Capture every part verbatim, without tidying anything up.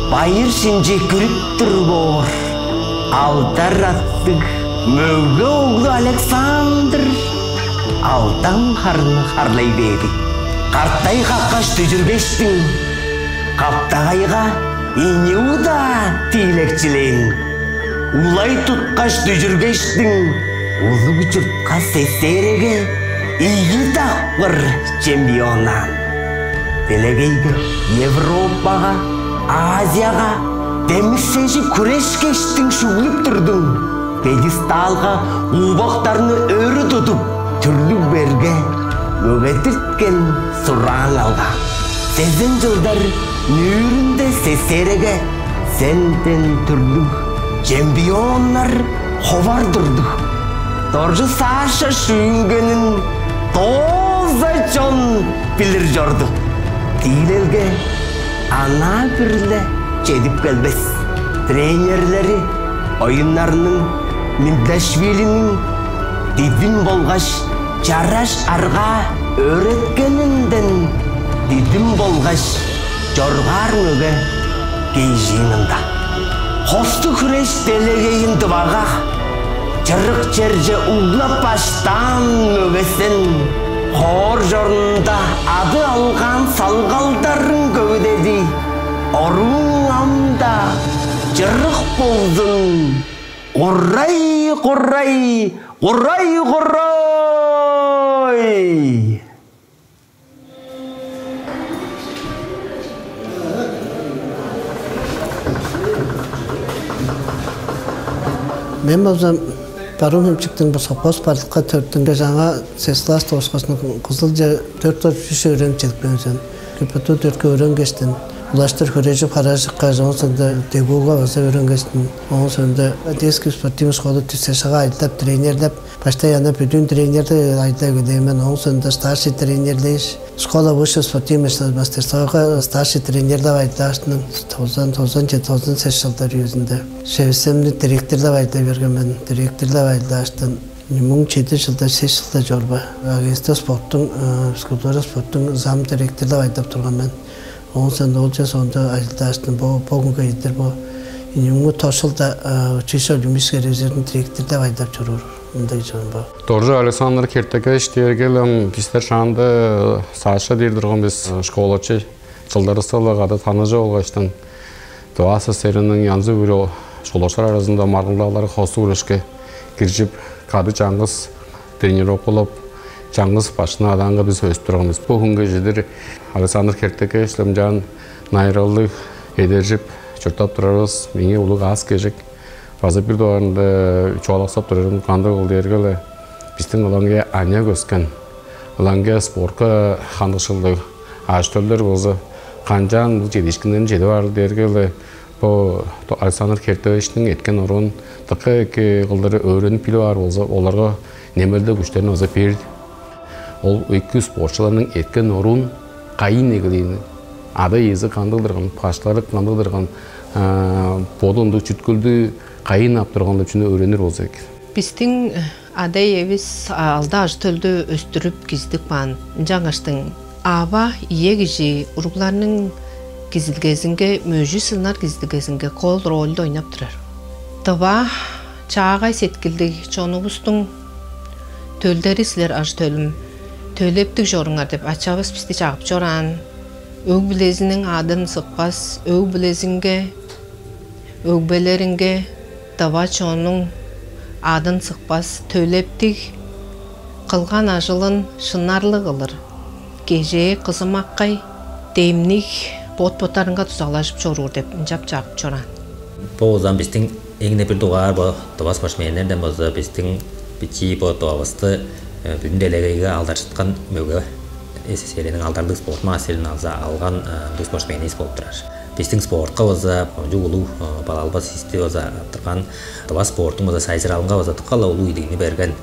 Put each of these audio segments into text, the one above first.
Байыр-шинчи күрүп тур боор, алдар аттыг мөге оглу Александр алдан харны харлай бээри. Картай капкаш дүжүргештиң, каптагайга ийни удаа тиилекчилээн. Улай туткаш дүжүргештиң, улуг чуртка СССР-ге ийи дакпыр чемпионнаан. Делегейге, Европага, Азияга демисежи хүрешкештиң шүглүп турдуң. Пьедесталга убактарны өрү тудуп, түрлүг берге мөгедирткен сурааң алга. Сезен чылдар нүүрүнде СССР-ге сенден түрлүг чемпионнар ховар турду. Доржу Саша шүүнгенин дооза чон билир чорду. Тиилелге анаа бир-ле чедип келбес. Тренерлери оюннарның Милдашвилиниң дидим болгаш чараш арга өөреткенинден дидим болгаш чоргаар мөге кежиин ында. Хосту хүреш делегейин дывага, чырык черже углап баштаан мөгесен, хоор чорунда ады алгаан салгалдарын көвүдеди. Орууң ам-даа чырык болзун. Курай, курай, курай, курай! Мен болза Барыын-Хемчиктиң бо совхоз Барлыкка төрүттүнген, аңаа сес класс дооскасын Кызылче дөрт-дөрт-үш өөренип чедип келген мен. ГПТУ дөртке өөренгештен, улаштыр хүрежип, харажыкка, ооң соонда ДГУ-га база өөренгештен, ооң соонда детский спортивный школа ТСШ-га ажылдап, тренерлеп, баштай ана бүдүүн тренерде ажылдап эгелээн мен, ооң соонда старший тренерлээш, школа высшего спортивного мастерствога старший тренерлеп ажылдааштың, тозан, тозан чеди, тозан сес чылдар үезинде Шевсемни директорлап ажылдай берген мен, директорлап ажылдааштың, муң чеди чылда, сес чылда чорба, агентство спорттуң, э, физкультура спорттуң зам директорлап ажылдап турган мен. Ооң соонда ол чер соонда ажылдааштың, бо, бо хүнге чедир бо, ийи муң тос чылда, э, училище олимпийский резервиниң директорлап ажылдап чоруур, мындай чон бо. Доржу Александр Кертекович дээрге-ле ам бистер шаанда Саша дээр турган бис, э, школачы, чылдарывыска-ла кады таныжып алгаштың, Тыва ССР-ниң янзы-бүрү школачылар аразында маргылдаалар, хосту хүрешке киржип, кады чаңгыс тренировкалап, чаңгыс башкының адаанга бис өстүп турган бис. Бо хүнге чедир Александр Кертекович-ле ынчан найыралдыг эдержип, чурттап турарывыс меңээ улуг аас-кежик. База бир дугаарында чугаалаксап турарым кандыгыл дээрге-ле, бистиң ылаңгыя аныяк өскен, ылаңгыя спортка хандыкшылдыг ажы-төлдер болза, канчаан бо чедиишкиннерни чедип аарыл дээрге-ле, бо Александр Кертековичтиң эрткен оруун дыка эки кылдыр өөренип билип аар болза, оларга немелде күштерни база берди. Ол эки спортчуларның эрткен оруун кайыын эгелээнин, ада-иези кандыг турган, башкылары кандыг турган, а, боду ындыг чүткүлдү кайыын ап турган деп чүнү өөренир болза эки. Бистиң, э, ада-иевис, а, алды ажы-төлдү өстүрүп киздип каан. Ынчангаштың ава, ие кижи уругларның кизилгезинге, мөжү-сыннар кизилгезинге кол рольду ойнап турар. Тыва чаагай сеткилдиг чонувустуң төлдери силер, ажы-төлүм, төлептиг чоруңар деп ачавыс бисти чагып чораан. Өг-бүлезиниң адын сыкпас, өг-бүлезинге, өгбелеринге, тыва чоннуң адын сыкпас, төлептиг, кылган ажылын шынарлыг кылыр, кежээ, кызымаккай, демниг, бот-боттарынга дузалажып чоруур деп ынчап чагып чораан. Бо болза бистиң эң-не бир дугаар бо тыва спортсменнерден болза бистиң бичии бо Тывавысты, э, бүдүн делегейге алдаржыткан мөге, СССР-ниң алдарлыг спорт мастерин алза алган, э, ындыг спортсменивис болуп турар. Бистиң спортка болза кончуг улуг, э, балалбас исти болза арттырган, тыва спорттуң болза сайзыралынга болза дыка-ла улуг идигни берген.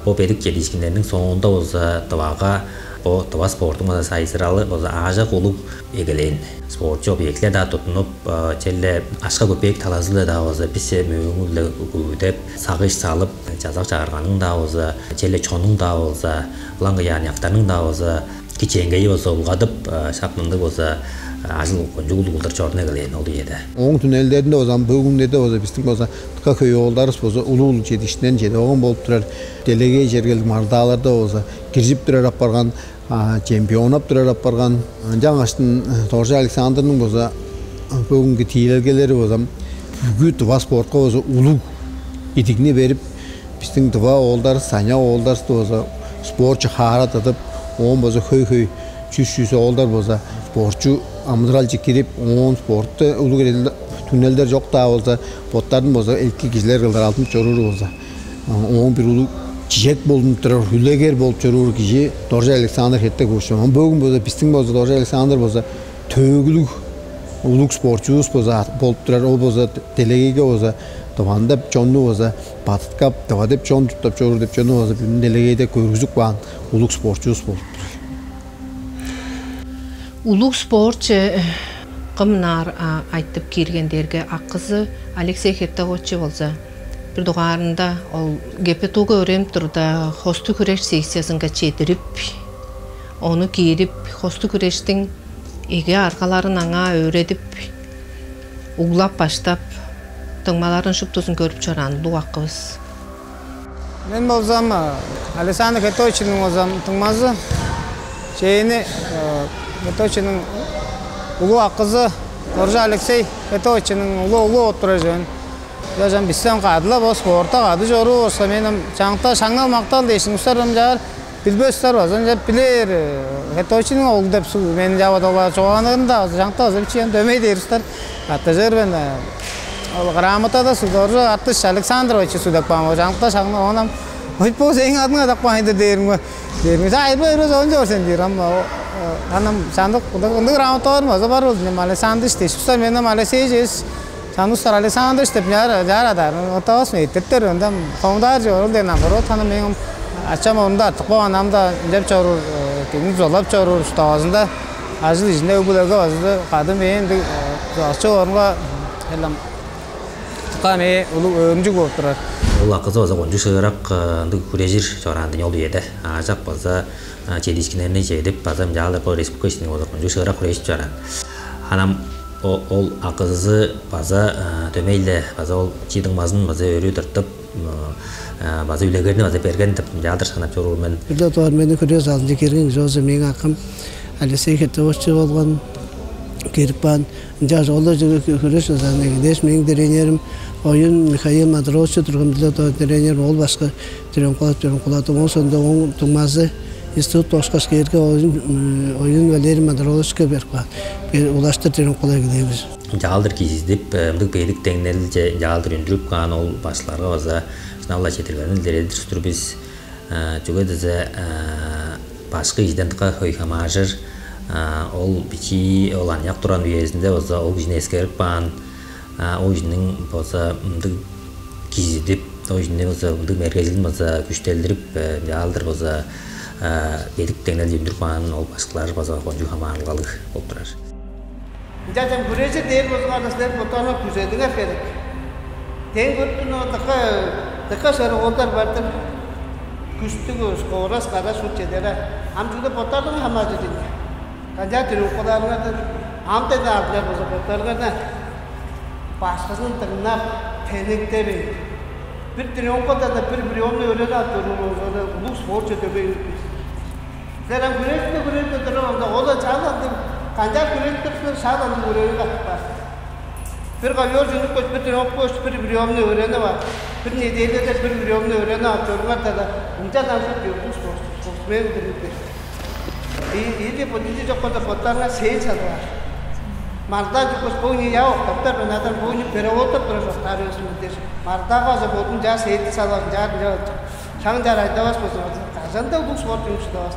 Бо бедик чедиишкиннерниң соонда болза Тывага, бо тыва спорттуң болза сайзыралы болза аажок улуг эгелээн. Спортчу объектилер-даа туттунуп, э, черле акша-көпеек талазы-биле-даа болза бисче мөөңү-биле көвүдеп, сагыш салып, чазак-чагырганың-даа болза, черле чоннуң-даа болза, ылаңгыя аныяктарның-даа болза Кичээнгейи болза улгадып, шак мындыг болза ажыл кончуг улуг кылдыр чордуна келген ол үеде. Ооң түңнелдеринде болза, бөгүнгүнде болза, бистиң болза дыка хөй оолдарывыс болза улуг-улуг чедиишкиннерни чедип алган болуп турар. Делегей чергелиг маргылдааларда болза киржип турар апарган, чемпионнап турар апарган. Ынчангаштың Доржу Александрның болза бөгүнгү тиилелгелери болза бүгү тыва спортка болза улуг идигни берип, бистиң тыва оолдарывыс, саня оолдарывысты болза спортчу хаара тыдып, оон болза хөй-хөй чүс-чүс оолдар болза спортчу амыдыралче кирип, оон спортта улуг эрел-, түңнелдер чок-даа болза, боттарын болза эки кижилер кылдыр алдынып чоруур болза, ооң бир улуг чижек болуп турар, үлегер болуп чоруур кижи Доржу Александр Хертекович. Оон бөгүн болза, бистиң болза Доржу Александр болза төөгүлүг улуг спортчувус болза болуп турар. Ол болза делегейге болза Тываны деп чонну болза бадыткап, Тыва деп чон чурттап чоруур деп чонну болза бүгүн делегейде көргүзүп каан улуг спортчувус болуп турар. Улуг спортчу, э, кым ынаар, а, айтып киирген дээрге, акызы Алексей Хертекович болза, бир дугаарында ол ГПТУ-га өөренип турда, хостуг хүреш секциязынга чедирип, ону киирип, хостуг хүрештиң эге аргаларын аңаа өөредип, углап-баштап, дуңмаларын шуптузун көрүп чораан улуг акывыс. Мен болзам, а, Александр Хетовичиниң болзам дуңмазы, чээни, э, Хетовичиниң улуг акызы Доржу Алексей Хетовичиниң улуг оглу болуп турар чүве мен. Ынчан бистен кады-ла бо спортта кады чоруур болза, мен ам чаңта шаңнал-мактал дээш улустар ам чаар билбес улустар база ынчап билээр, э, Хетовичиниң оглу деп су-, мени чавадалар чугаалааннарында база чаңта база бичии ам дөмей дээр улустар каттыжыр мен, э, ол грамотада суг-, Доржу Артыш Александрович суг деп каан, ол чаңта шаңнал, оон ам: «Ойт, бо сээң адың адап каан-дыр» дээримге, дээримге: «Чаа, айырбай, айырбай, оон чоор сен» дээр. Ам, о, э, ам чамдык ындыг, ындыг грамоталарым база бар болду. Мен Александрович дээш улустар, мен ам Алексей эвес, чамдык улустар Александрович деп чаар, чаар адаар. Оттавас мен, эттиптер, ында хомудаар чоор ол дээн, наоборот, ам мээң ачам орнунда артып калган, ам-даа ынчап чоруур, э, кижини дузалап чоруур, уставазында ажыл-ижинде, өг-бүлеге база кады мээң ындыг, э, дузалакчы орунга, элем, дыка мээ улуг өөрүнчүг болуп турар. Ол акызы база кончуг шыырак, э, ындыг хүрежир чораан-дыр ийин ол үеде. Аажок база, э, чедиишкиннерни чедип, база ынчалдыр бо республика иштинде база кончуг шыырак хүрежип чораан. Ам о-, ол акызы база, э, дөмей-ле база ол чии дуңмазын база өрү тыртып, м, э, база үлегерни база берген деп ынчалдыр санап чоруур мен. Бир-ле доор мени хүреш залынче кирген кижи болза мээң акым Алексей Хетович болган, кирип каан. Ынчангаш ол-ла чүве хүреш залын эгелээш, мээң тренерим Оюн Михаил Мадырович турган, бир-ле доор тренерим, ол башкы Терең-Кулат, Терең-Кулат. Оон соонда ооң дуңмазы институт дооскаш кээрге, Оюн, м, Оюн Валерий Мадыровичиге берип каан. Бир улаштыр Терең-Кулат эгелээн бис. Ынчалдыр кижизидип, э, мындыг бедик деңнелче ынчалдыр үндүрүп каан ол башкыларга база шынап-ла четтиргенивисти илередир-дир бис. Э, чүге дизе, э, башкы кижиден дыка хөй хамааржыр, э, ол бичии, ол аныяк турган үезинде база ол кижини эскерип каан, э, ол кижиниң база мындыг кижизидип, ол кижини база мындыг мергежилин база күштелдирип, э, ынчалдыр база, э, бедик деңнелче үндүрүп каан ол башкылар база кончуг хамаарылгалыг болуп турар. Ынчаарга хүрежир дээр болзуңарза, силер боттарыңар күзедиңер херек. Дем көрүп тур мен, дыка, дыка шырык оолдар бар-дыр. Күштүг, скорость, кара шуут чедер. Ам чүгле боттарыңардан хамааржыр ийин. Канчаар тренировкаларыңардан ам-даа алдыңар болза, боттарыңарны башкызын дыңнап, тенектевейн. Бир тренировкадан-даа бир приёмну өөренип ап чоруур болза, улуг спортчу дөмей үнүп кээр. Силер ам хүрежип-ле, хүрежип-ле турар, ында ол-ла шак ындыг, канчаар хүрежип тур силер, шак ындыг хүрежип каап каар. Бир ковёр чүнүп кээш, бир тренировка кылгаш, бир приёмну өөренип ап, бир неделяда бир приёмну өөренип ап чоруңар-даа, ынчан ам шуут спортсмен кылдыр үнүп кээр. И, или бо чүнү чок болза, боттарыңар сеанс салып аар. Маргылдаа чүткеш, бо кижи яа октаптар мен, адан бо кижи переводтап турар чоктаар эвес мен дээш, маргылдаага база бодун чаа сеанс салып аар, ынчаар, ынчаар. Шаң чаар айдавас болза, кажан-даа улуг спорт чүнү шыдавас.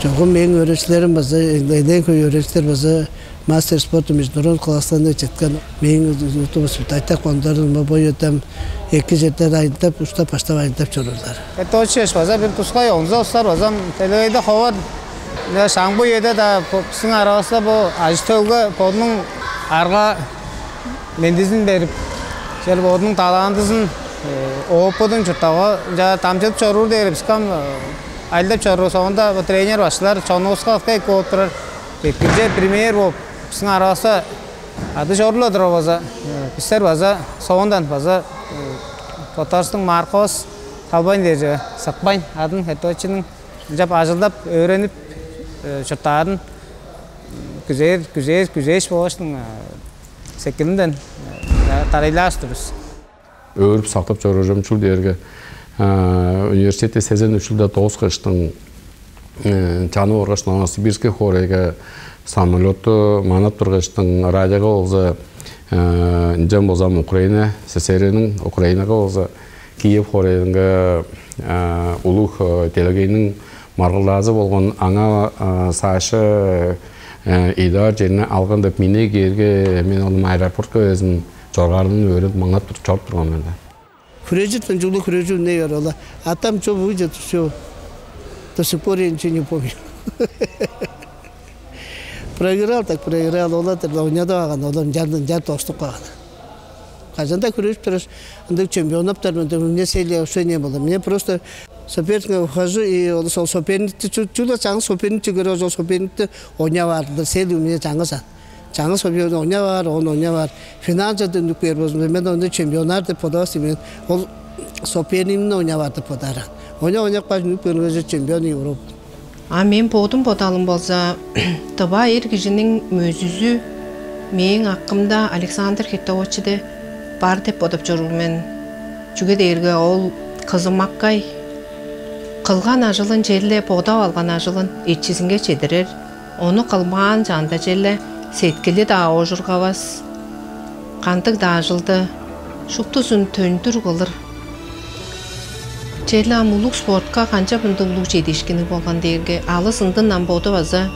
Чогум мээң өөреникчилерим база, элээн хөй өөреникчилер база мастер спорта международный класстарынга четкен. Мээң удувус айтак ондар бо, бо үеде эки черден айылдап, уштап-баштап айылдап чоруурлар. Эт очеш база бир тускай онза устар база делегейде ховар. Шаң бо үеде-даа бо, бистиң аравыста бо ажы-төлге бодунуң арга мендизин берип, чер бодунуң талантызын, э, опытын чуртталга дамчыдып чоруур дээрге, биске ам, э, Ажылдап чоруур соонда бо тренер башкылар чонувуска ылгай кооп турар. Экинче премьер болуп, бистиң аравыста ады чорулуп турар база. Бистер база соондан база боттарывыстың маркавыс салбайн дээрже сыкпайн, адын хеточиниң ынчап ажылдап, өөренип чурттаарын күзээр, күзээр, күзээш болгаштың сеткилинден дарайлааш турбус. Өөрүп сактып чоруур чүл дээрге, университетте сезен үш чылда дооскаштың, чанып оргаш, Новосибирский хоорайга самолетту манап тургаштың, радиога болза, ынчан болзам Украина СССР-ниң, Украинага болза Киев хоорайынга улуг делегейниң маргылдаазы болган, аңаа Саша идаар черине алган деп минээ кээрге, мен ону аэропортка безин чоргаарынын өөредип маңнап туруп чоруп турган мен да. Хүрежир тынчуглу хүрежир не ор ола. А там что выйдет, все. До сих пор я ничего не помню. Проиграл так проиграл, ола деп ойнадып алган, олар жардын жар достук каган. Кажанда хүрежип тураш, ындыг чемпионнаптар мен, мне сели вообще не было. Мне просто соперникке ухожу и ол сол соперникти чула чаңы соперникти көрө, ол соперникти ойнап ардылар, сели у меня чаңы сан. Чаңы соперник ойнап аар, он ойнап аар. Финалча дөндүк бээр болзун, мен онда чемпионнар деп подавас мен. Ол соперникни ойнап аар деп подааран. Ойнап ойнап каш нүк бергенге чемпион Европа. А мен бодум бодалым болза, тыва эр кижиниң мөзүзү мээң акымда Александр Хитовичиде бар деп бодап чоруур мен. Чүге дээрге ол кызымаккай, кылган ажылын черле бодап алган ажылын эчизинге чедирер, ону кылбаан чаанда черле сеткили-даа оожургавас, кандыг-даа ажылды шуптузун төндүр кылыр. Черле ам улуг спортка канчап мындыг улуг чедиишкинниг болган дээрге, алыс ындын ам боду база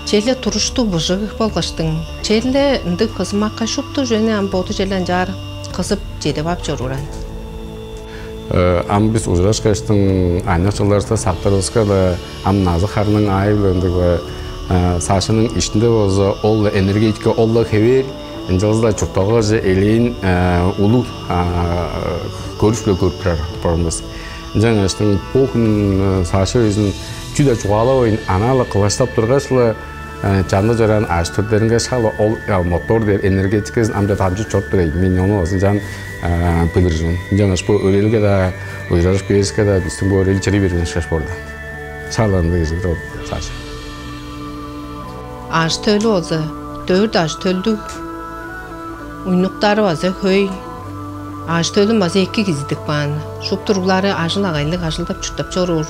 черле туруштуг быжыг болгаштың, черле ындыг кызымакка шупту чүвени ам боду черле ынчаар кызып чедип ап чоруур аан. Ам бис ужурашкаштың аныяк чылдарывыста сактырывыска-ла, ам назы-харның аайы-биле ындыг бе, Сашаның иштинде болза ол-ла энергетика, ол-ла хевээр, ынчалза-даа чуртталгаже элээн улуг көрүш-биле көрүп турар апарган бис. Ынчангаштың бо хүн Саша безин чүү-даа чугаалавайн, анаа-ла кылаштап тургаш-ла, чанында чораан ажы-төлдеринге шак-ла ол мотор дээр энергетиказын ам-даа дамчып чоруп тур ийин. Мен ону ынчан билир мен. Ынчангаш бо өрээлге-даа, ужурашкан кээривиске-даа бистиң бо өрээл чырый берген ышкаш боор-даа. Шак-ла ындыг кижи-дир ол Саша. Ажы-төлү болза, дөрт ажы-төлдүг, уйнуктары база хөй. Ажы-төлүн база эки кизидип каан. Шупту уруглары ажыл-агайлыг ажылдап-чурттап чоруур.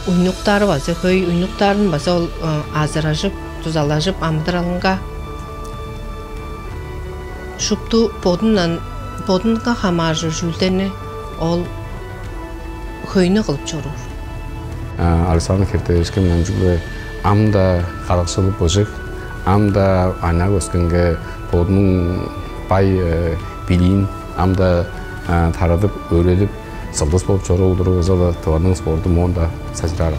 Уйнуктары база хөй, уйнуктарын база ол азыражып, дузалажып, амыдыралынга шупту бодундан, бодунга хамааржыр чүүлдерни ол хөйнү кылып чоруур. Александр Хертеевичке мынчыглы ам-даа кадыкшылы быжыг, ам-даа аныяк өскенге бодунуң бай билиин ам-даа тарадып, өөредип, сылдыс болуп чоруур болза-ла, Тываның спорту моон-даа сажыраар.